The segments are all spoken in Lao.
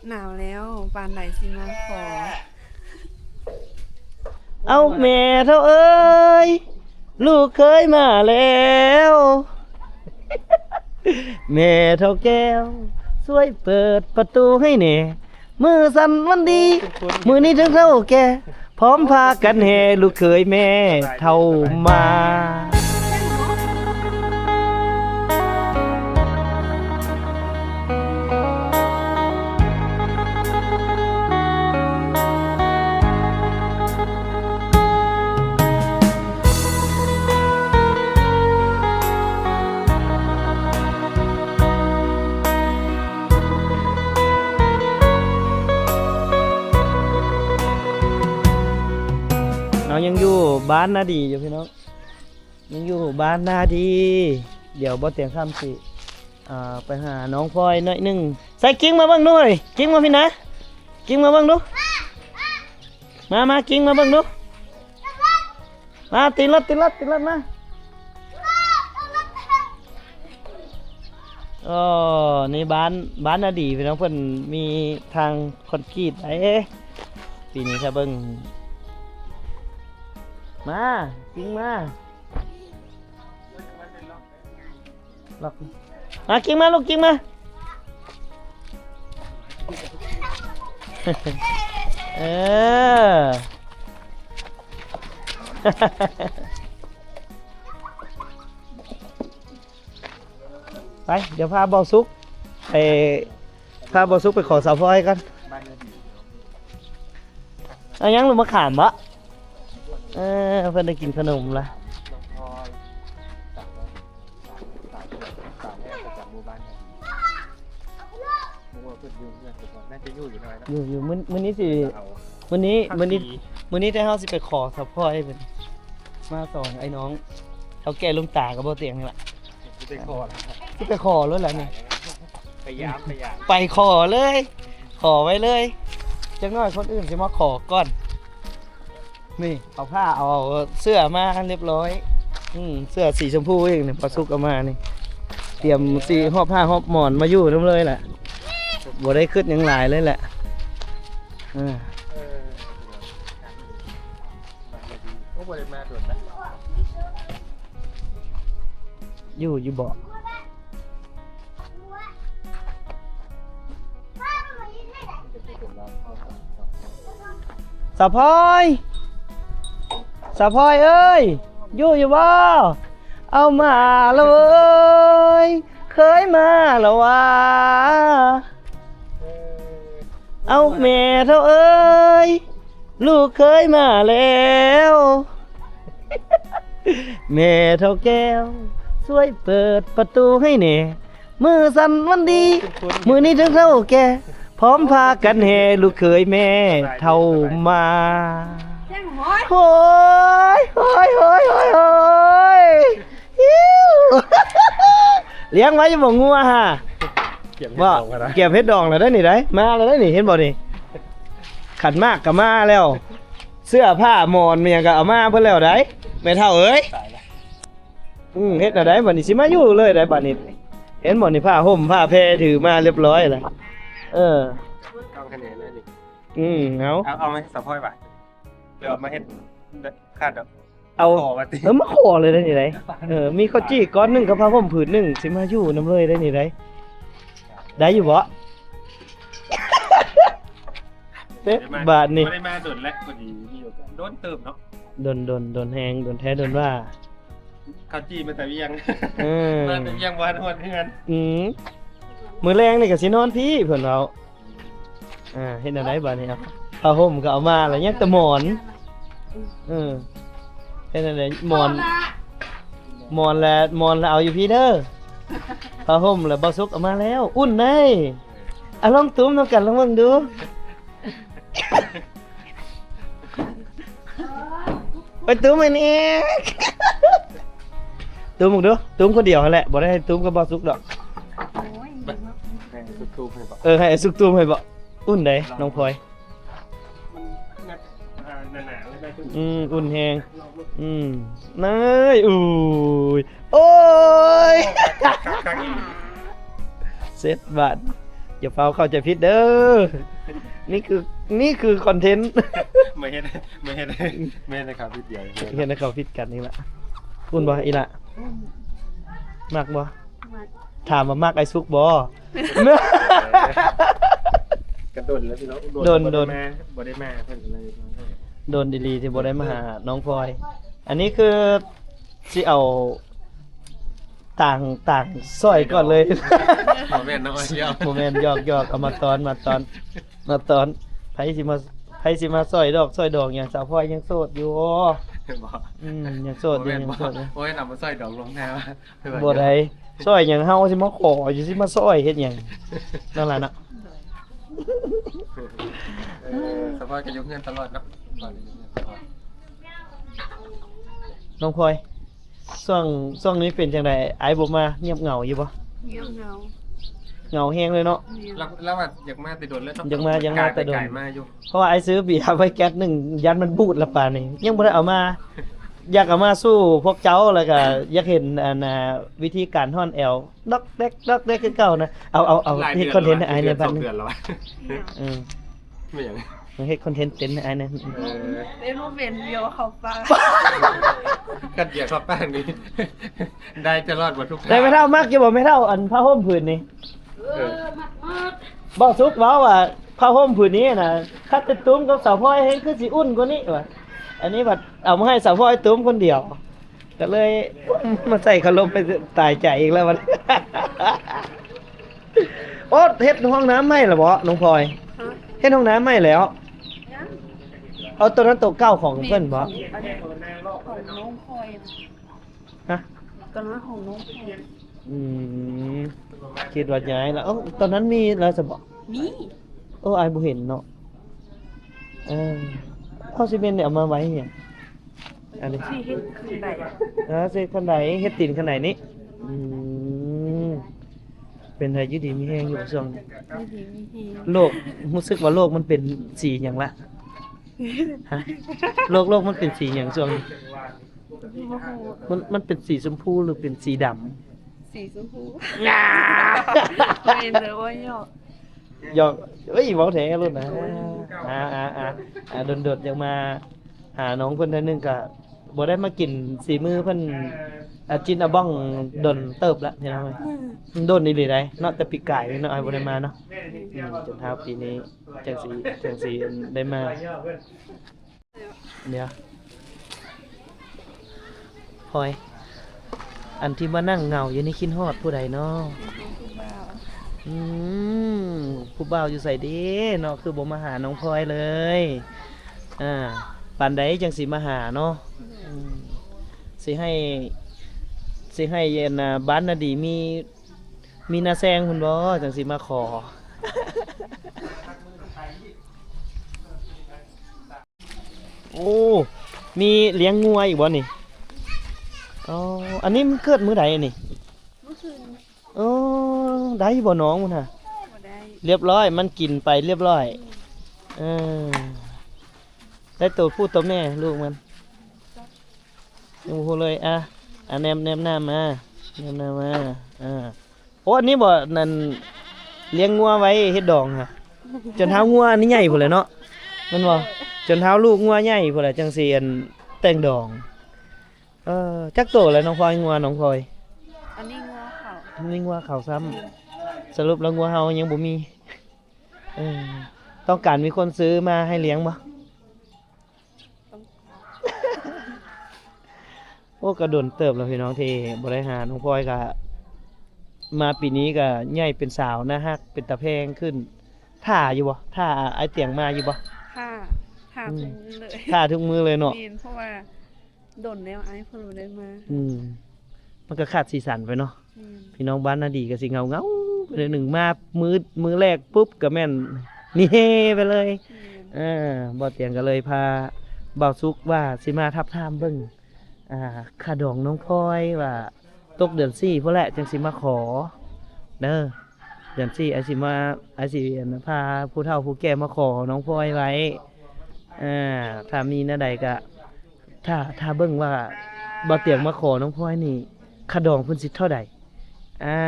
ໜາວແລ້ວ ປານໃດຊິມາຂໍ. ເອົ້າ ແມ່ເຖົ້າເອີຍ ລູກເຂີຍມາແລ້ວ. ແມ່ເຖົ້າແກ້ວ ຊ່ວຍເປີດປະຕູໃຫ້ແດ່. ມື້ສັນວັນດີ ມື້ນີ້ເຖິງເຖົ້າແກ່ ພ້ອມພາກັນແຫ່ລູກເຂີຍແມ່ເຖົ້າມາ. ເຮົາຍັງຢູ່ບ້ານນາດີຢູ່ພີ່ນ້ອງ ຍັງຢູ່ບ້ານນາດີ. ດຽວບໍ່ຕຽງຄຳຊິ ອ່າ ໄປຫານ້ອງພອຍໜ້ອຍໜຶ່ງ. ໃສ່ກິ່ງມາເບິ່ງດູເຮີ້ຍ ກິ່ງມາພີ້ນະ ກິ່ງມາເບິ່ງດູ. ມາ ມາ ກິ່ງມາເບິ່ງດູ. ມາ ຕີນລົດ ຕີນລົດ ຕີນລົດມາ. ອໍ ນີ້ບ້ານ ບ້ານນາດີພີ່ນ້ອງ ເພິ່ນມີທາງຄອນກຣີດໄດ໋ ປີນີ້ຖ້າເບິ່ງ. ມາ ກິ່ງມາ. ລັອກ ມາ ກິ່ງມາລູກ ກິ່ງມາ. ເອີ ໄປ ດຽວພາບ່າວສຸກໄປ ພາບ່າວສຸກໄປຂໍສາວພອຍກ່ອນ. ເອົາຫຍັງລູກ ມະຂາມບໍ? ເອີ ເພິ່ນໄດ້ກິນຂະໜົມລະ. ຢູ່ ຢູ່ ມື້ ມື້ນີ້ຊິ ມື້ນີ້ ມື້ນີ້ ມື້ນີ້ແຕ່ເຮົາຊິໄປຂໍສາວພອຍເພິ່ນ ມາສອງໄອ້ນ້ອງ ເຖົ້າແກ່ລຸງຕາກັບບໍ່ຕຽງນີ້ລະ. ຊິໄປຂໍລະ ຊິໄປຂໍໂລດລະນີ້ ໄປຢາມ ໄປຢາມ ໄປຂໍເລີຍ ຂໍໄວ້ເລີຍ ຈັກໜ້ອຍຄົນອື່ນຊິມາຂໍກ່ອນ. ນີ້ ເອົາຜ້າ ເອົາເສື້ອມາຮຽບຮ້ອຍ. ອືມ ເສື້ອສີຊົມພູອີກນີ້ ບ່າວສຸກເອົາມານີ້ ຕຽມຊິຫອບຜ້າຫອບໝອນມາຢູ່ນຳເລີຍລະ ບໍ່ໄດ້ຄຶດຫຍັງຫຼາຍເລີຍແຫຼະ. ເອີ ເອີ ໂອ້ ບໍ່ໄດ້ມາດົນລະ ຢູ່ ຢູ່ບໍ່? ສາວພອຍ ສາວພອຍເອີຍ ຢູ່ ຢູ່ບໍ່? ເອົາມາລະເວີຍ ເຂີຍມາລະຫວາ. ເອົ້າ ແມ່ເຖົ້າເອີຍ ລູກເຂີຍມາແລ້ວ. ແມ່ເຖົ້າແກ້ວ ຊ່ວຍເປີດປະຕູໃຫ້ແດ່ ມື້ສັນວັນດີ ມື້ນີ້ເຖິງເຖົ້າແກ່ ພ້ອມພາກັນແຫ່ລູກເຂີຍແມ່ເຖົ້າມາ. ໂຫຍ ໂຫຍ ໂຫຍ ໂຫຍ ໂຫຍ. ລ້ຽງໄວ້ຢູ່ບໍ່ງົວຫາ? ກຽມເຫັດດອງແລ້ວນະ ກຽມເຫັດດອງແລ້ວໄດ໋ນີ້ໄດ໋ ມາແລ້ວໄດ໋ນີ້ ເຫັນບໍ່ນີ້ ຂັນໝາກກໍມາແລ້ວ ເສື້ອຜ້າໝອນແມ່ນຫຍັງກໍເອົາມາເບິດແລ້ວໄດ໋ ແມ່ເຖົ້າເອີຍ. ຕາຍລະ ອືມ ເຮັດແນວໃດບັດນີ້ ຊິມາຢູ່ເລີຍໄດ໋ບັດນີ້ ເຫັນບໍ່ນີ້ ຜ້າຫົ່ມຜ້າແພຖືມາຮຽບຮ້ອຍແລ້ວ. ເອີ ເອົາຄະແນນເລີຍນີ້ ອືມ ເອົາ ເອົາ ເອົາມາໃຫ້ສາວພອຍບາດ ເອົາມາເຮັດຄາດດອກ ເອົາ ຂໍວ່າຕິ ເອີ ມາຂໍເລີຍໄດ໋ນີ້ໄດ໋. ເອີ ມີເຂົ້າຈີ່ກ້ອນໜຶ່ງກັບຜ້າຫົ່ມຜືນໜຶ່ງ ຊິມາຢູ່ນຳເລີຍໄດ໋ນີ້ໄດ໋ ໄດ້ຢູ່ບໍ່? ເສັດບາດນີ້ ບໍ່ໄດ້ມາດົນແລ້ວ ພໍດີມີໂອກາດ ດົນເຕີບເນາະ ດົນ ດົນ ດົນແຮງ ດົນແທ້ດົນວ່າ ເຂົ້າຈີ່ມາແຕ່ວຽງ ເອີ ມາແຕ່ວຽງ ບໍ່ທັນຮອດເຮືອນ. ອືມ ມື້ແລງນີ້ກໍຊິນອນພີ້ ເພິ່ນເວົ້າ. ອ່າ ເຮັດແນວໃດບາດນີ້? ເອົາຜ້າຫົ່ມກໍເອົາມາແລ້ວ ຍັງແຕ່ໝອນ. ເອີ ເຮັດແນວໃດ? ໝອນ ໝອນລະ ໝອນລະເອົາຢູ່ພີ້ເດີ ຜ້າຫົ່ມລະບ່າວສຸກເອົາມາແລ້ວ ອຸ່ນໄດ໋. ອ່ະ ລອງຕຸ້ມນຳກັນ ລອງເບິ່ງດູ. ໄປຕຸ້ມໃຫ້ແດ່ ຕຸ້ມເບິ່ງດູ ຕຸ້ມຄົນດຽວຫັ້ນແຫຼະ ບໍ່ໄດ້ໃຫ້ຕຸ້ມກັບບ່າວສຸກດອກ. ໂອ້ຍ ໃຫ້ສຸກຕຸ້ມໃຫ້ບໍ? ເອີ ໃຫ້ສຸກຕຸ້ມໃຫ້ບໍ? ອຸ່ນໃດ໋ ນ້ອງພອຍ? ມັນໜາໆ ອືມ ອຸ່ນແຮງ ອືມ ເອີຍ ໂອ້ຍ ໂອ້ຍ ຄັກໆ ເສັດບາດ. ຢ່າຟ້າວເຂົ້າໃຈຜິດເດີ ນີ້ຄື ນີ້ຄືຄອນເທັນ ມາເຮັດ ມາເຮັດ ມາເຮັດໃຫ້ເຂົາຜິດດຽວ ເຮັດໃຫ້ເຂົາຜິດກັນນີ້ລະ ພຸ້ນບໍ່ອີ່ຫຼ້າ ມັກບໍ່ ມັກ ຖາມວ່າມັກອ້າຍສຸກບໍ່ ກະດົນແລ້ວພີ່ນ້ອງ ດົນ ໂດນ ບໍ່ໄດ້ມາ ບໍ່ໄດ້ມາ ເພິ່ນກະເລີຍ ດົນອີ່ຫຼີທີ່ບໍ່ໄດ້ມາຫານ້ອງພອຍ ອັນນີ້ຄື ຊິເອົາຕ່າງ ຕ່າງຊ່ອຍກ່ອນເລີຍ ບໍ່ແມ່ນເນາະ ບໍ່ແມ່ນ ຢອກໆ ເອົາມາຕອນ ມາຕອນ ມາຕອນ ໃຜຊິມາ ໃຜຊິມາຊ່ອຍດອກຊ່ອຍດອງຫຍັງ ສາວພອຍຍັງໂສດຢູ່ ບໍ່ ອືມ ຍັງໂສດຢູ່ ບໍ່ແມ່ນ ຍັງໂສດຢູ່ ບໍ່ແມ່ນເອົາມາຊ່ອຍດອງລວງໜ້າ ບໍ່ໄດ້ ຊ່ອຍຫຍັງ ເຮົາຊິມາຂໍຢູ່ ຊິມາຊ່ອຍເຮັດຫຍັງ ນັ້ນລະເນາະ ເອີ ສາວພອຍກະຢູ່ເຮືອນຕະຫຼອດເນາະ ນ້ອງພອຍ ຊ່ວງ ຊ່ວງນີ້ເປັນຈັ່ງໃດ ອ້າຍບໍ່ມາ ງຽບເຫງົາຢູ່ບໍ່? ງຽບເຫງົາ ເຫງົາແຮງເລີຍເນາະ ລາວ ລາວວ່າຢາກມາແຕ່ດົນແລ້ວເນາະ ຢາກມາ ຢາກມາແຕ່ດົນ ກາຍໄປກາຍມາຢູ່ ເພາະວ່າອ້າຍຊື້ເບຍໄວ້ແກັດໜຶ່ງ ຢ້ານມັນບູດລະປານນີ້ ຍັງບໍ່ໄດ້ເອົາມາ ຢາກເອົາມາສູ່ພວກເຈົ້າ ແລ້ວກະຢາກເຫັນ ອັນ ວິທີການຮ້ອນແອວ ດອກແດກ ດອກແດກຄືເກົ່ານະ ເອົາ ເອົາ ເອົາ ເຮັດຄອນເທັນໃຫ້ອ້າຍແດ່ບາດນີ້ ເອີ ແມ່ນຫຍັງ? ເຮັດຄອນເທັນເຕັ້ນໃຫ້ອ້າຍແດ່ ເອີ ເຕັ້ນບໍ່ເປັນ ເບຍເຂົ້າປາກ ຄັນເບຍເຂົ້າປາກນີ້ ໄດ້ຕະຫຼອດບໍ່ທຸກທ່າ ແຕ່ແມ່ເຖົ້າມັກຢູ່ບໍ່ແມ່ເຖົ້າ ອັນຜ້າຫົ່ມຜືນນີ້? ເອີ ມັກໆ ບ່າວສຸກເວົ້າວ່າຜ້າຫົ່ມຜືນນີ້ນະ ຄັນໄປຕຸ້ມກັບສາວພອຍແຮງຄືຊິອຸ່ນກວ່ານີ້ວ່າ ອັນນີ້ບັດເອົາມາໃຫ້ສາວພອຍຕຸ້ມຄົນດຽວ ກະເລີຍມາໃສ່ຄາລົມໄປຕາຍໃຈອີກແລ້ວບັດ ໂອ້ ເຮັດຫ້ອງນ້ຳໃໝ່ລະບໍ່ນ້ອງພອຍ? ຮະ? ເຮັດຫ້ອງນ້ຳໃໝ່ແລ້ວ? ຍັງ ເອົາ ໂຕນັ້ນໂຕເກົ່າຂອງເພິ່ນບໍ່? ອັນນີ້ຂອງນ້ອງພອຍນະ ຮະ? ໂຕນັ້ນຂອງນ້ອງພອຍ ອືມ ຄິດວ່າຍ້າຍລະ ເອົ້າ ຕອນນັ້ນມີລະຊະບໍ່? ມີ ໂອ້ ອ້າຍບໍ່ເຫັນເນາະ ເອີ ເອົາ ຊິແມ່ນໄດ້ເອົາມາໄວ້ຫຍັງ? ອັນນີ້ຊິເຮັດຂັ້ນໄດ ເອີ ຊິເຮັດຂັ້ນໄດ ເຮັດຕີນຂັ້ນໄດນີ້ ອືມ ເປັນໃດຢູ່ດີມີແຮງຢູ່ບໍ່ຊ່ວງນີ້? ຢູ່ດີມີແຮງ ໂລກ ຮູ້ສຶກວ່າໂລກມັນເປັນສີຫຍັງລະ? ຮະ? ໂລກ ໂລກມັນເປັນສີຫຍັງຊ່ວງນີ້? ບໍ່ຮູ້ ມັນ ມັນເປັນສີຊົມພູ ຫຼືເປັນສີດຳ? ສີຊົມພູ ແມ່ນເດີ ໂອ້ຍ ຫຍອກ ຫຍອກ ເອີຍ ເວົ້າແທ້ໂລດນະ ອ່າ ອ່າ ອ່າ ອ່າ ດົນໆ ຢາກມາຫານ້ອງເພິ່ນເທື່ອໜຶ່ງ ກະບໍ່ໄດ້ມາກິນສີມືເພິ່ນ ອາ ຈິນອາບ້ອງດົນເຕີບລະພີ່ນ້ອງເອີຍ ອືມ ດົນອີ່ຫຼີໃດ໋ເນາະ ແຕ່ປີກາຍນີ້ເນາະ ອ້າຍບໍ່ໄດ້ມາເນາະ ອືມ ຈົນຮອດປີນີ້ຈັ່ງຊິ ຈັ່ງຊິໄດ້ມາ ດຽວ ພອຍ ອັນທີ່ມານັ່ງເຫງົາຢູ່ນີ້ຄິດຮອດຜູ້ໃດເນາະ? ອືມ ຜູ້ບ່າວຢູ່ໃສເດເນາະ ຄືບໍ່ມາຫານ້ອງພອຍເລີຍ ອ່າ ປານໃດຈັ່ງຊິມາຫາເນາະ ອືມ ຊິໃຫ້ ຊິໃຫ້ ອັນ ບ້ານນາດີມີ ມີໜ້າແຊງພຸ້ນບໍ່ ຈັ່ງຊິມາຂໍ? ໂອ້ ມີລ້ຽງງົວອີກບໍ່ນີ້? ອໍ ອັນນີ້ມັນເກີດມື້ໃດອັນນີ້? ມື້ຄືນ ໂອ້ ໄດ້ຢູ່ບໍ່ນ້ອງມັນຫະ? ບໍ່ໄດ້ ລຽບຮ້ອຍ ມັນກິນໄປລຽບຮ້ອຍ ອືມ ເອີ ໄດ້ໂຕຜູ້ໂຕແມ່ລູກມັນ? ຍັງບໍ່ຮູ້ເລີຍ ອ່າ ອ່າ ແນມ ແນມໜ້າມາ ແນມໜ້າມາ ອ່າ ໂອ້ ອັນນີ້ບໍ່ ນັ້ນ ລ້ຽງງົວໄວ້ເຮັດດອງຫະ ຈົນທ້າວງົວອັນນີ້ໃຫຍ່ພຸ້ນແຫຼະເນາະ ແມ່ນບໍ່? ຈົນທ້າວລູກງົວໃຫຍ່ພຸ້ນແຫຼະ ຈັ່ງຊິ ອັນ ແຕ່ງດອງ ເອີ ຈັກໂຕແລ້ວນ້ອງພອຍ ງົວນ້ອງພອຍ? ອັນນີ້ງົວເຂົາ ອັນນີ້ງົວເຂົາຊ້ຳ ອືມ ສະຫຼຸບແລ້ວງົວເຮົາຍັງບໍ່ມີ ເອີ ຕ້ອງການມີຄົນຊື້ມາໃຫ້ລ້ຽງບໍ່? ໂອ້ ກະດົນເຕີບແລ້ວພີ່ນ້ອງທີ່ບໍ່ໄດ້ຫາ ນ້ອງພອຍກະມາປີນີ້ກະໃຫຍ່ເປັນສາວໜ້າຮັກເປັນຕາແພງຂຶ້ນ ຖ້າຢູ່ບໍ່? ຖ້າອ້າຍຕຽງມາຢູ່ບໍ່? ຖ້າ ຖ້າ ອືມ ທຸກມື້ເລີຍ ຖ້າທຸກມື້ເລີຍເນາະ ແມ່ນ ເພາະວ່າດົນແລ້ວອ້າຍເພິ່ນບໍ່ໄດ້ມາ ອືມ ມັນກະຂາດສີສັນໄປເນາະ ອືມ ພີ່ນ້ອງບ້ານນາດີກະຊິເຫງົາໆ ໄປໜ້ອຍໜຶ່ງ ມາມື້ ມື້ແລກປຸບກະແມ່ນມີເຮໄປເລີຍ ແມ່ນ ເອີ ບ່າວຕຽງກະເລີຍພາບ່າວສຸກວ່າຊິມາທາບທາມເບິ່ງ ອ່າ ຄ່າດອງນ້ອງພອຍວ່າຕົກເດືອນສີ່ພຸ້ນແຫຼະ ຈັ່ງຊິມາຂໍເດີ ເດືອນສີ່ອ້າຍຊິມາ ອ້າຍຊິ ອັນ ພາຜູ້ເຖົ້າຜູ້ແກ່ມາຂໍນ້ອງພອຍໄວ້ ອ່າ ຖ້າມີແນວໃດກະ ຖ້າ ຖ້າເບິ່ງວ່າບ່າວຕຽງມາຂໍນ້ອງພອຍນີ້ ຄ່າດອງເພິ່ນຊິເທົ່າໃດ ອ່າ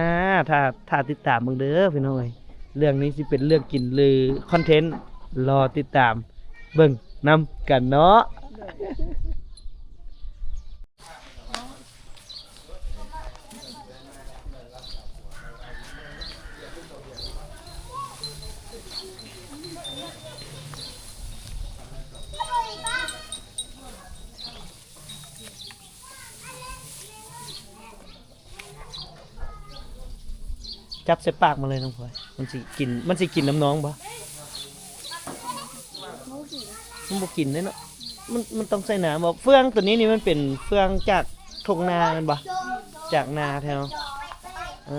ຖ້າ ຖ້າຕິດຕາມເບິ່ງເດີພີ່ນ້ອງເອີຍ ເລື່ອງນີ້ຊິເປັນເລື່ອງກິນ ຫຼື ຄອນເທັນ ລໍຕິດຕາມເບິ່ງນຳກັນເນາະ. ຈັບໃສ່ປາກມັນເລີຍນ້ອງພອຍ ມັນຊິກິນ ມັນຊິກິນນຳນ້ອງບໍ່? ມັນບໍ່ກິນເດ້ເນາະ ມັນ ມັນຕ້ອງໃສ່ນ້ຳບໍ່? ເຟືອງໂຕນີ້ນີ້ມັນເປັນເຟືອງຈາກທົ່ງນາແມ່ນບໍ່? ຈາກນາແຖວ ເອີ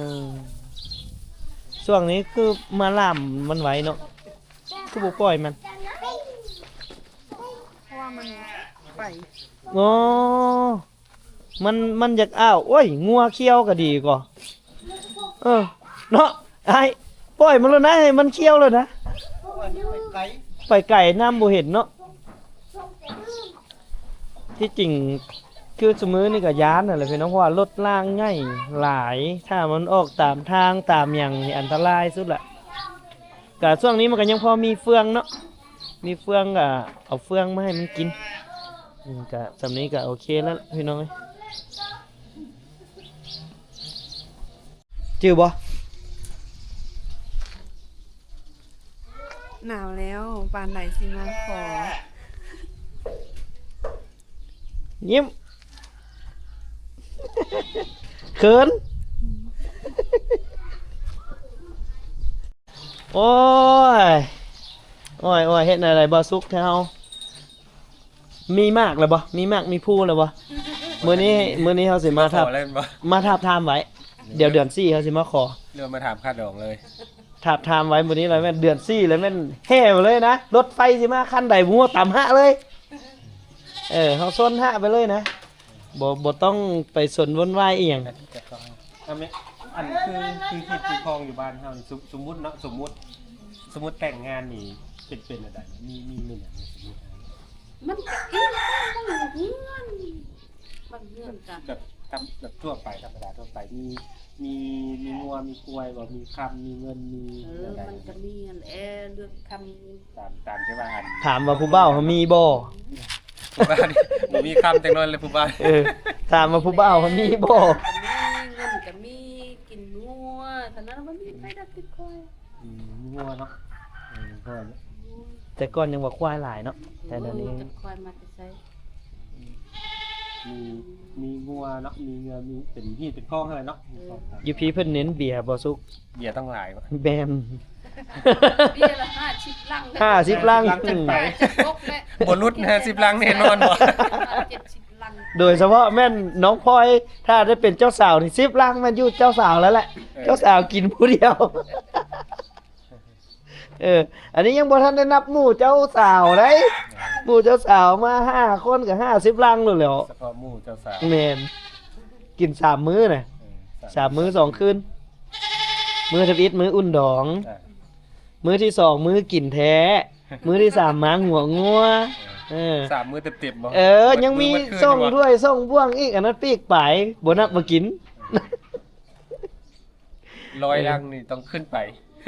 ຊ່ວງນີ້ຄືມາຫຼາມມັນໄວເນາະ ຄືບໍ່ປ່ອຍມັນ? ເພາະວ່າມັນໄປ ອໍ ມັນ ມັນຢາກອ້າວ ໂອ້ຍ ງົວຂ້ຽວກໍດີກວ່າ ເອີ ເນາະ ອ້າຍ ປ່ອຍມັນໂລດນະ ໃຫ້ມັນຂ້ຽວໂລດນະ ໄປໄກ ໄປໄກ ນ້ຳບໍ່ເຫັນເນາະ. ທີ່ຈິງຄືຊຸມື້ນີ້ກໍຢ້ານຫັ້ນແຫຼະພີ່ນ້ອງ ເພາະວ່າລົດລາງໃຫຍ່ຫຼາຍ ຖ້າມັນອອກຕາມທາງຕາມຫຍັງນີ້ອັນຕະລາຍສຸດລະ. ກະຊ່ວງນີ້ມັນກໍຍັງພໍມີເຟືອງເນາະ ມີເຟືອງກໍເອົາເຟືອງມາໃຫ້ມັນກິນ ອືມ ກະສ່ຳນີ້ກໍໂອເຄແລ້ວພີ່ນ້ອງເອີຍ. ຈື່ບໍ່? ໜາວແລ້ວ ປານໃດຊິມາຂໍ? ຍິ້ມ ເຂີນ ໂອ້ຍ ໂອ້ຍ ໂອ້ຍ ເຮັດແນວໃດບໍ່ສຸກແທ້ເຮົາ? ມີໝາກແລ້ວບໍ່? ມີໝາກມີພູແລ້ວບໍ່? ມື້ນີ້ ມື້ນີ້ເຮົາຊິມາທາບ ຂໍເລີຍບໍ່? ມາທາບທາມໄວ້ ດຽວເດືອນສີ່ເຮົາຊິມາຂໍ ຫຼືວ່າມາຖາມຄ່າດອງເລີຍ? ທາບທາມໄວ້ມື້ນີ້ລະແມ່ນເດືອນສີ່ລະແມ່ນແຫ່ມາເລີຍນະ ລົດໄຟຊິມາຄັນໃດບໍ່ຮູ້ ຕຳຫະເລີຍ ເອີ ເຮົາຊົນຫະໄປເລີຍນະ ບໍ່ ບໍ່ຕ້ອງໄປສົນວຸ້ນວາຍອີ່ຫຍັງ. ອັນນີ້ ອັນຄື ຄືຮີດຄືຄອງຢູ່ບ້ານເຮົານີ້ ສົມ ສົມມຸດເນາະ ສົມມຸດ ສົມມຸດແຕ່ງງານນີ້ເປັນ ເປັນແນວໃດ? ມີ ມີເງິນຫຍັງ ສົມມຸດ ມັນກະອີງຕາມເຮືອນ ບ້ານເຮືອນກັນ ແບບ ແບບທົ່ວໄປ ທຳມະດາທົ່ວໄປ ມີ ມີ ມີງົວ ມີຄວາຍບໍ່? ມີຄຳ ມີເງິນ ມີ ເອີ ແນວໃດ? ມັນກະມີຫັ້ນແຫຼະ ເລື່ອງຄຳ ຕາມ ຕາມທີ່ວ່າ ອັນ ຖາມວ່າຜູ້ບ່າວເຮົາມີບໍ່? ຜູ້ບ່າວນີ້ບໍ່ມີຄຳຈັກໜ້ອຍເລີຍຜູ້ບ່າວ ເອີ ຖາມວ່າຜູ້ບ່າວເຮົາມີບໍ່? ກະມີ ເງິນກະມີ ກິນງົວ ເທົ່ານັ້ນ ບໍ່ມີໃຜດັກຕິດຄວາຍ. ອືມ ມີງົວເນາະ ເອີ ແຕ່ກ່ອນຍັງວ່າຄວາຍຫຼາຍເນາະ ແຕ່ດຽວນີ້ ໂອ້ຍ ຈັກຄວາຍມາແຕ່ໃສ? ມີ ມີງົວເນາະ ມີງົວ ມີເປັນຮີດເປັນຄອງຫັ້ນແຫຼະເນາະ ເອີ ຢູ່ພີ້ເພິ່ນເນັ້ນເບຍບໍ່ສຸກ? ເບຍຕ້ອງຫຼາຍບໍ່? ແມ່ນ ເບຍລະຫ້າສິບລັງ ຫ້າສິບລັງ ຫ້າສິບລັງຂຶ້ນໄປ ບໍ່ຫຼຸດຫ້າສິບລັງແນ່ນອນບໍ່? ເຈັດສິບລັງ ໂດຍສະເພາະແມ່ນນ້ອງພອຍ ຖ້າໄດ້ເປັນເຈົ້າສາວນີ້ສິບລັງແມ່ນຢູ່ເຈົ້າສາວແລ້ວແຫຼະ ເອີ ເຈົ້າສາວກິນຜູ້ດຽວ. ເອີ ອັນນີ້ຍັງບໍ່ທັນໄດ້ນັບໝູ່ເຈົ້າສາວໃດ໋ ໝູ່ເຈົ້າສາວມາຫ້າຄົນກໍຫ້າສິບລັງໂລດແຫຼ້ວ ສະເພາະໝູ່ເຈົ້າສາວ ແມ່ນ ກິນສາມມື້ນະ ເອີ ສາມມື້ສອງຄືນ ມື້ທຳອິດມື້ອຸ່ນດອງ ເອີ ມື້ທີສອງມື້ກິນແທ້ ມື້ທີສາມມາຫົວງົວ ເອີ ສາມມື້ເຕັມໆບໍ່? ເອີ ຍັງມີສົ່ງຖ້ວຍສົ່ງບ່ວງອີກ ອັນນັ້ນປີກໄປ ບໍ່ນັບມາກິນ. ຮ້ອຍລັງນີ້ຕ້ອງຂຶ້ນໄປ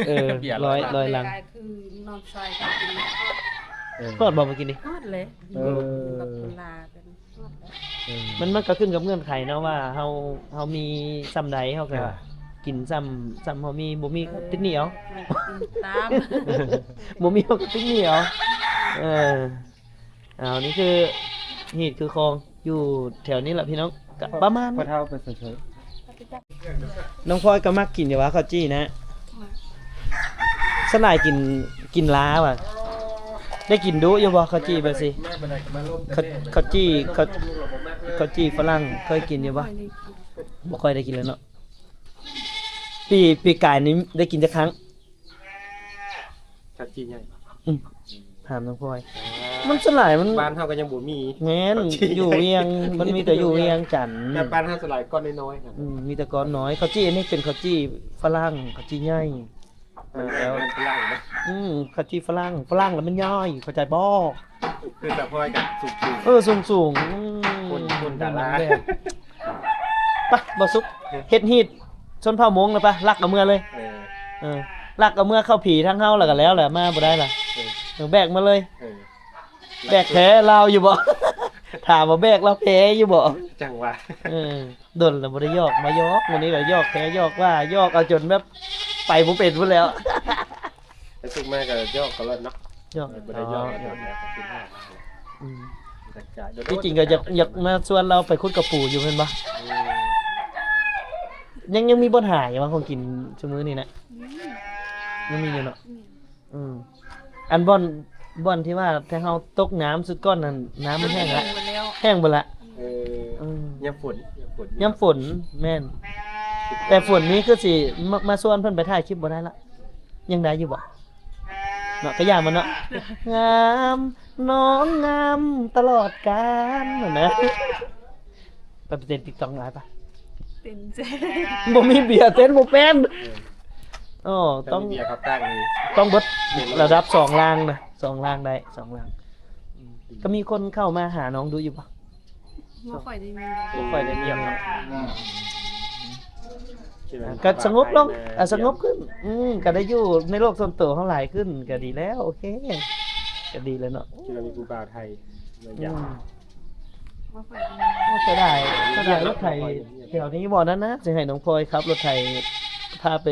ເອີ ເບຍຮ້ອຍລັງ ຮ້ອຍລັງ ຄືນ້ອງຊາຍກໍກິນ ເອີ ຮອດບໍ່ມື້ກີ້ນີ້? ຮອດແຫຼະ ເອີ ກັບເວລາກັນ ຮອດແຫຼະ ເອີ ມັນ ມັນກໍຂຶ້ນກັບເງື່ອນໄຂເນາະ ວ່າເຮົາ ເຮົາມີສ່ຳໃດເຮົາກໍ ອ່າ ກິນສ່ຳ ສ່ຳເຮົາມີ ບໍ່ມີກໍຕິດໜີ້ເອົາ ກິນຕາມ ບໍ່ມີເຮົາກໍຕິດໜີ້ເອົາ ເອີ. ອ້າວ ນີ້ຄືຮີດຄືຄອງຢູ່ແຖວນີ້ແຫຼະພີ່ນ້ອງ ກະປະມານ ພໍ່ເຖົ້າໄປໃສ? ນ້ອງພອຍກໍມັກກິນຢູ່ຫວາ ເຂົ້າຈີ່ນະ? ສະຫຼາຍກິນ ກິນລາຫວາ? ໄດ້ກິນດຸຢູ່ບໍ່ເຂົ້າຈີ່ແບບຊີ້? ເຂົ້າ ເຂົ້າຈີ່ ເຂົ້າ ເຂົ້າຈີ່ຝຣັ່ງເຄີຍກິນຢູ່ບໍ່? ບໍ່ຄ່ອຍໄດ້ກິນແລ້ວເນາະ. ປີ ປີກາຍນີ້ໄດ້ກິນຈັກຄັ້ງ? ເຂົ້າຈີ່ໃຫຍ່ ອືມ ຖາມນ້ອງພອຍ ມັນສ່ວນຫຼາຍມັນ ບ້ານເຮົາກໍຍັງບໍ່ມີ ແມ່ນ ເຂົ້າຈີ່ ຢູ່ວຽງ ມັນມີແຕ່ຢູ່ວຽງຈັນ ແຕ່ບ້ານເຮົາສ່ວນຫຼາຍກ້ອນນ້ອຍໆ ອືມ ມີແຕ່ກ້ອນນ້ອຍ ເຂົ້າຈີ່ອັນນີ້ເປັນເຂົ້າຈີ່ຝຣັ່ງ ເຂົ້າຈີ່ໃຫຍ່ ເອີ ມັນແລ້ວ ມັນຝຣັ່ງນະ ອືມ ເຂົ້າຈີ່ຝຣັ່ງ ຝຣັ່ງແລ້ວມັນໃຫຍ່ ເຂົ້າໃຈບໍ່? ຄືສາວພອຍກັບສູງໆ ເອີ ສູງໆ ອືມ ຄົນ ຄົນດາລາ ໄປ ບໍ່ສຸກ ເຮັດຮີດຊົນເຜົ່າມົ້ງນະ ໄປ ລັກເອົາເມືອເລີຍ ເອີ ເອີ. ລັກເອົາເມືອເຂົ້າຜີທາງເຮົາລະກະແລ້ວແຫຼະ ມາບໍ່ໄດ້ລະ ເອີ ເອີ ແບກມາເລີຍ ເອີ ແບກແພ້ລາວຢູ່ບໍ່? ຖາມວ່າແບກລາວແພ້ຢູ່ບໍ່? ຈັ່ງວ່າ ເອີ ດົນລະບໍ່ໄດ້ຢອກ ມາຢອກ ມື້ນີ້ລະຢອກແທ້ຢອກວ່າ ຢອກເອົາຈົນແບບໄປບໍ່ເປັນພຸ້ນແລ້ວ ໄປຝຶກມາກໍຢອກຕະຫຼອດເນາະ ຢອກ ເອີ ບໍ່ໄດ້ຢອກ ຢອກ ອືມ ທີ່ຈິງກໍຢາກ ຢາກມາຊວນລາວໄປຂຸດກະປູຢູ່ແມ່ນບໍ່? ອືມ ຍັງ ຍັງມີບ່ອນຫາຢູ່ບໍ່ ຂອງກິນຊຸມື້ນີ້ນະ? ຍັງມີຢູ່ເນາະ ອືມ ອືມ ອັນບ່ອນ ບ່ອນທີ່ວ່າແຕ່ເຮົາຕົກນ້ຳຊຸດກ່ອນນັ້ນ ນ້ຳມັນແຫ້ງລະ ແຫ້ງເບິດແລ້ວ ແຫ້ງເບິດລະ ເອີ ອືມ ຍາມຝົນ ຍາມຝົນ ຍາມຝົນ ແມ່ນ ແຕ່ຝົນນີ້ຄືຊິມາ ມາຊວນເພິ່ນໄປຖ່າຍຄລິບບໍ່ໄດ້ລະ ຍັງໄດ້ຢູ່ບໍ່? ເນາະ ກະຢ່າມັນເນາະ ງາມ ນ້ອງງາມຕະຫຼອດການ ຫັ້ນນະ ໄປເຕັ້ນຕິກຕັອກຫຼາຍປະ ເຕັ້ນ ບໍ່ມີເບຍເຕັ້ນບໍ່ເປັນ ເອີ ອໍ ຕ້ອງ ຕ້ອງເບິດລະດັບສອງລ້ານນະ ສອງລ້ານໄດ້ ສອງລ້ານ ອືມ ກໍມີຄົນເຂົ້າມາຫານ້ອງດຸຢູ່ບໍ່? ບໍ່ຄ່ອຍໄດ້ມີ ບໍ່ຄ່ອຍໄດ້ມີ ອືມ ກໍສະຫງົບລົງ ອ່າ ສະຫງົບຂຶ້ນ ອືມ ກໍໄດ້ຢູ່ໃນໂລກສ່ວນໂຕເຮົາຫຼາຍຂຶ້ນ ກໍດີແລ້ວ ໂອເຄ ກໍດີແລ້ວເນາະ ຄິດວ່າມີຜູ້ບ່າວໄທ ອືມ ບໍ່ຄ່ອຍໄດ້ມີ ເສຍດາຍ ເສຍດາຍລົດໄຖແຖວນີ້ບໍ່ນັ້ນນະ ຊິໃຫ້ນ້ອງພອຍຂັບລົດໄຖພາໄປ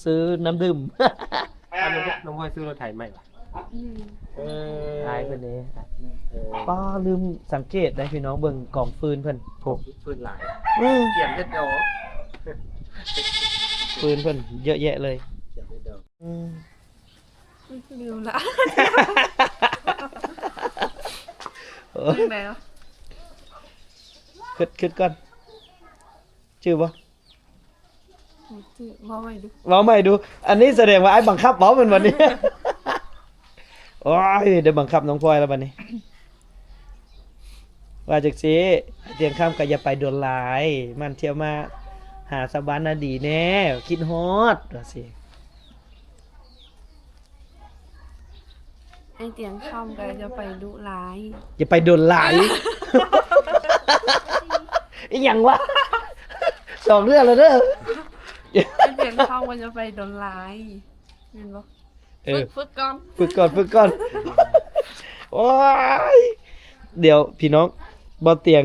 ຊື້ນ້ຳດື່ມ ອ້າວ ນ້ອງ ນ້ອງພອຍຊື້ລົດໄຖໃໝ່ຫວາ? ອືມ ເອີ ອ້າຍເພິ່ນເດ້ ເອີ ປ້າ ລືມສັງເກດໄດ໋ພີ່ນ້ອງ ເບິ່ງກອງຟືນເພິ່ນ ໂອ້ ຟືນຫຼາຍ ອືມ ກຽມເຮັດດອກ ຟືນເພິ່ນເຍອະແຍະເລີຍ ກຽມເຮັດດອກ ອືມ ລືມລະ ໂອ້ຍ ຈັ່ງໃດວະ? ຄິດ ຄິດກ່ອນ ຈື່ບໍ່? ບໍ່ຈື່ ເວົ້າໃໝ່ດູ ເວົ້າໃໝ່ດູ ອັນນີ້ສະແດງວ່າອ້າຍບັງຄັບເວົ້າແມ່ນບໍ່ນີ້? ໂອ້ຍ ໄດ້ບັງຄັບນ້ອງພອຍແລ້ວບັດນີ້ ວ່າຈັ່ງຊີ້ ຕຽງຄຳກໍຢ່າໄປດົນຫຼາຍ ໝັ່ນທ່ຽວມາຫາສາວບ້ານນາດີແດ່ ຄິດຮອດ ວ່າຊີ້. ໄອ້ຕຽງຄຳກໍຢ່າໄປດຸຫຼາຍ ຢ່າໄປດົນຫຼາຍ ອີ່ຫຍັງວະ ສອງເທື່ອແລ້ວເດີ ໄອ້ຕຽງຄຳກໍຢ່າໄປດົນຫຼາຍ ແມ່ນບໍ່? ເອີ ຝຶກ ຝຶກກ່ອນ ຝຶກກ່ອນ ຝຶກກ່ອນ ໂອ້ຍ ດຽວພີ່ນ້ອງ ບ່າວຕຽງ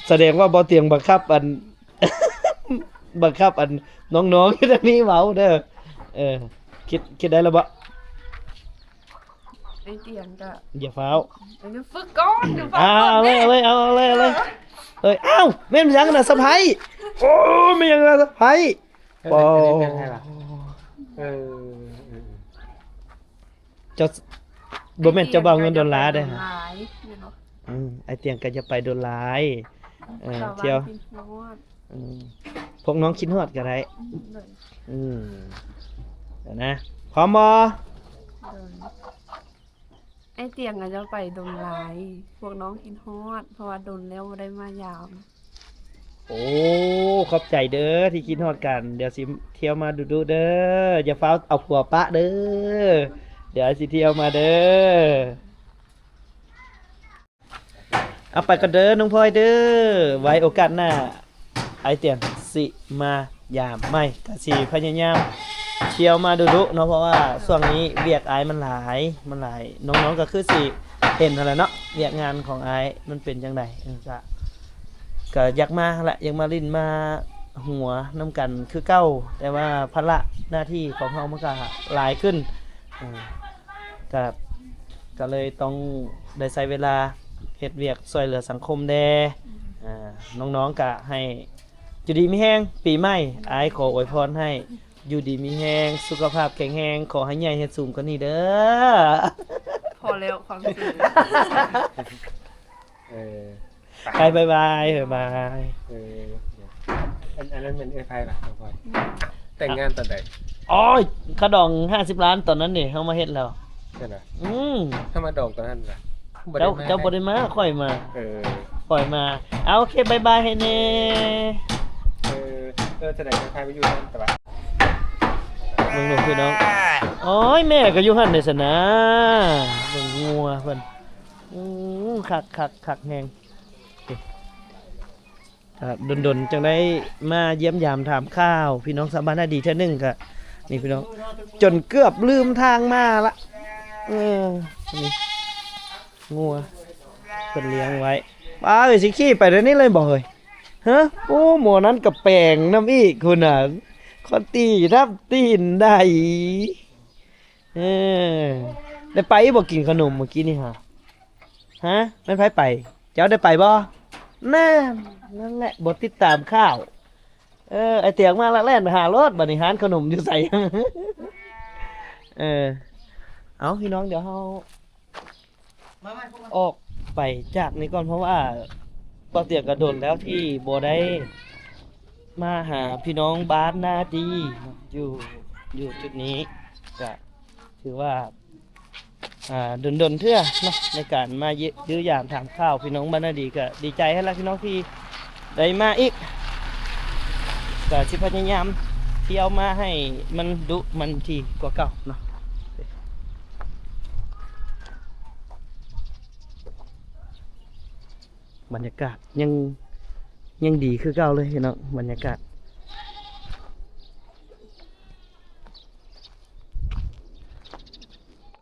ສະແດງວ່າບ່າວຕຽງບັງຄັບອັນ ບັງຄັບອັນນ້ອງໆຢູ່ທາງນີ້ເວົ້າເດີ ເອີ ຄິດ ຄິດໄດ້ແລ້ວບໍ່? ໄອ້ຕຽງກະ ຢ່າຟ້າວ ເອີ ຝຶກກ່ອນ ຢ່າຟ້າວ ເອົາເລີຍ ເອົາເລີຍ ເອົາເລີຍ ເອີ ເອີຍ ອ້າວ ແມ່ນຫຍັງນະ ສະໄພ ໂອ້ ແມ່ນຫຍັງນະ ສະໄພ ເອີ ເປັນຫຍັງລະ ເອີ ເອີ ເຈົ້າ ບໍ່ແມ່ນເຈົ້າບ່າວເງິນດອນລາເດ້ ອືມ ອ້າຍຕຽງກໍຢ່າໄປດົນຫຼາຍ ເອີ ທ່ຽວ ອືມ ພວກນ້ອງຄິດຮອດກໍໄດ້ ອືມ ເອີ ນະ ພ້ອມບໍ່? ໂດຍ ອ້າຍຕຽງກໍຢ່າໄປດົນຫຼາຍ ພວກນ້ອງຄິດຮອດ ເພາະວ່າດົນແລ້ວບໍ່ໄດ້ມາຢາມ. ໂອ້ ຂອບໃຈເດີທີ່ຄິດຮອດກັນ ດຽວຊິທ່ຽວມາດຸໆເດີ ຢ່າຟ້າວເອົາຜົວປະເດີ ດຽວຊິທ່ຽວມາເດີ ເອົາໄປກ່ອນເດີນ້ອງພອຍເດີ ໄວ້ໂອກາດໜ້າອ້າຍຕຽງຊິມາ ຢາມໃໝ່ ກະຊິພະຍາຍາມທ່ຽວມາດຸໆເນາະ ເພາະວ່າຊ່ວງນີ້ວຽກອ້າຍມັນຫຼາຍ ມັນຫຼາຍ ນ້ອງໆກໍຄືຊິເຫັນຫັ້ນແຫຼະເນາະ ວຽກງານຂອງອ້າຍມັນເປັນຈັ່ງໃດ ເອີ ກະ ກະຢາກມາຫັ້ນແຫຼະ ຢາກມາຫຼິ້ນມາຫົວນຳກັນຄືເກົ່າ ແຕ່ວ່າພາລະໜ້າທີ່ຂອງເຮົາມັນກະຫຼາຍຂຶ້ນ ເອີ ກະ ກະເລີຍຕ້ອງໄດ້ໃຊ້ເວລາເຮັດວຽກຊ່ວຍເຫຼືອສັງຄົມແດ່ ອືມ ອາ ນ້ອງໆກະໃຫ້ ຢູ່ດີມີແຮງ ປີໃໝ່ ອ້າຍຂໍອວຍພອນໃຫ້ຢູ່ດີມີແຮງ ສຸຂະພາບແຂງແຮງ ຂໍໃຫ້ໃຫຍ່ໃຫ້ສູງກວ່ານີ້ເດີ. ພໍແລ້ວ ຄວາມສູງ. ເອີ ໄປ ບາຍບາຍ ບາຍບາຍ. ເອີ ອັນ ອັນນັ້ນແມ່ນເອື້ອຍໃຜວະ ນ້ອງພອຍ? ແຕ່ງງານຕອນໃດ? ໂອ້ຍ ຄ່າດອງຫ້າສິບລ້ານຕອນນັ້ນນີ້ ເຮົາມາເຮັດແລ້ວ. ນັ້ນນະ ອືມ ຖ້າມາດອງຕອນນັ້ນນະ ເຈົ້າ ເຈົ້າບໍ່ໄດ້ມາ ຂ້ອຍມາ. ເອີ ຂ້ອຍມາ. ເອົາ ໂອເຄ ບາຍບາຍໃຫ້ແດ່. ເອີ ເອີ ຈະໄດ້ພາໄປຢູ່ນຳຕະບະ ເບິ່ງລູກພີ່ນ້ອງ. ໂອ້ຍ ແມ່ກໍຢູ່ຫັ້ນເດ້ຊັ້ນນາ. ເບິ່ງງົວເພິ່ນ. ອື ຄັກ ຄັກ ຄັກແຮງ. ກໍດົນໆ ຈັ່ງໄດ້ມາຢ້ຽມຢາມຖາມຂ່າວພີ່ນ້ອງຊາວບ້ານນາດີເທື່ອໜຶ່ງ ກໍ ນີ້ພີ່ນ້ອງ ຈົນເກືອບລືມທາງມາລະ. ເອີ ນີ້ງົວເພິ່ນລ້ຽງໄວ້. ປ້າເອີຍ ຊິຂີ່ໄປແນວນີ້ເລີຍບໍ່ເຮີ້ຍ? ຮະ ໂອ້ ໝໍນັ້ນກະແປງນຳອີກພຸ້ນນະ ຄອນຕີທັບຕີນໄດ. ເອີ ໄດ້ໄປບໍ່ ກິນຂະໜົມມື້ກີ້ນີ້ຫາ? ຮະ ແມ່ນໃຜໄປ? ເຈົ້າໄດ້ໄປບໍ່? ນັ້ນ ນັ້ນແຫຼະ ບໍ່ຕິດຕາມຂ່າວ. ເອີ ໄອ້ຕຽງມາລະແລ່ນໄປຫາໂລດ ບາດນີ້ຮ້ານຂະໜົມຢູ່ໃສ? ເອີ ເອົາ ພີ່ນ້ອງ ດຽວເຮົາອອກໄປຈາກນີ້ກ່ອນ ເພາະວ່າບ່າວຕຽງກະດົນແລ້ວທີ່ບໍ່ໄດ້ມາຫາພີ່ນ້ອງບ້ານນາດີ ຢູ່ ຢູ່ຈຸດນີ້ ກະຖືວ່າ ອ່າ ດົນໆເທື່ອເນາະ ໃນການມາຢ້ຽມຢາມຖາມຂ່າວພີ່ນ້ອງບ້ານນາດີ ກະດີໃຈຫັ້ນລະພີ່ນ້ອງທີ່ໄດ້ມາອີກ ກະຊິພະຍາຍາມທ່ຽວມາໃຫ້ມັນດຸມັນຖີກວ່າເກົ່າເນາະ. ບັນຍາກາດຍັງ ຍັງດີຄືເກົ່າເລີຍພີ່ນ້ອງ ບັນຍາກາດ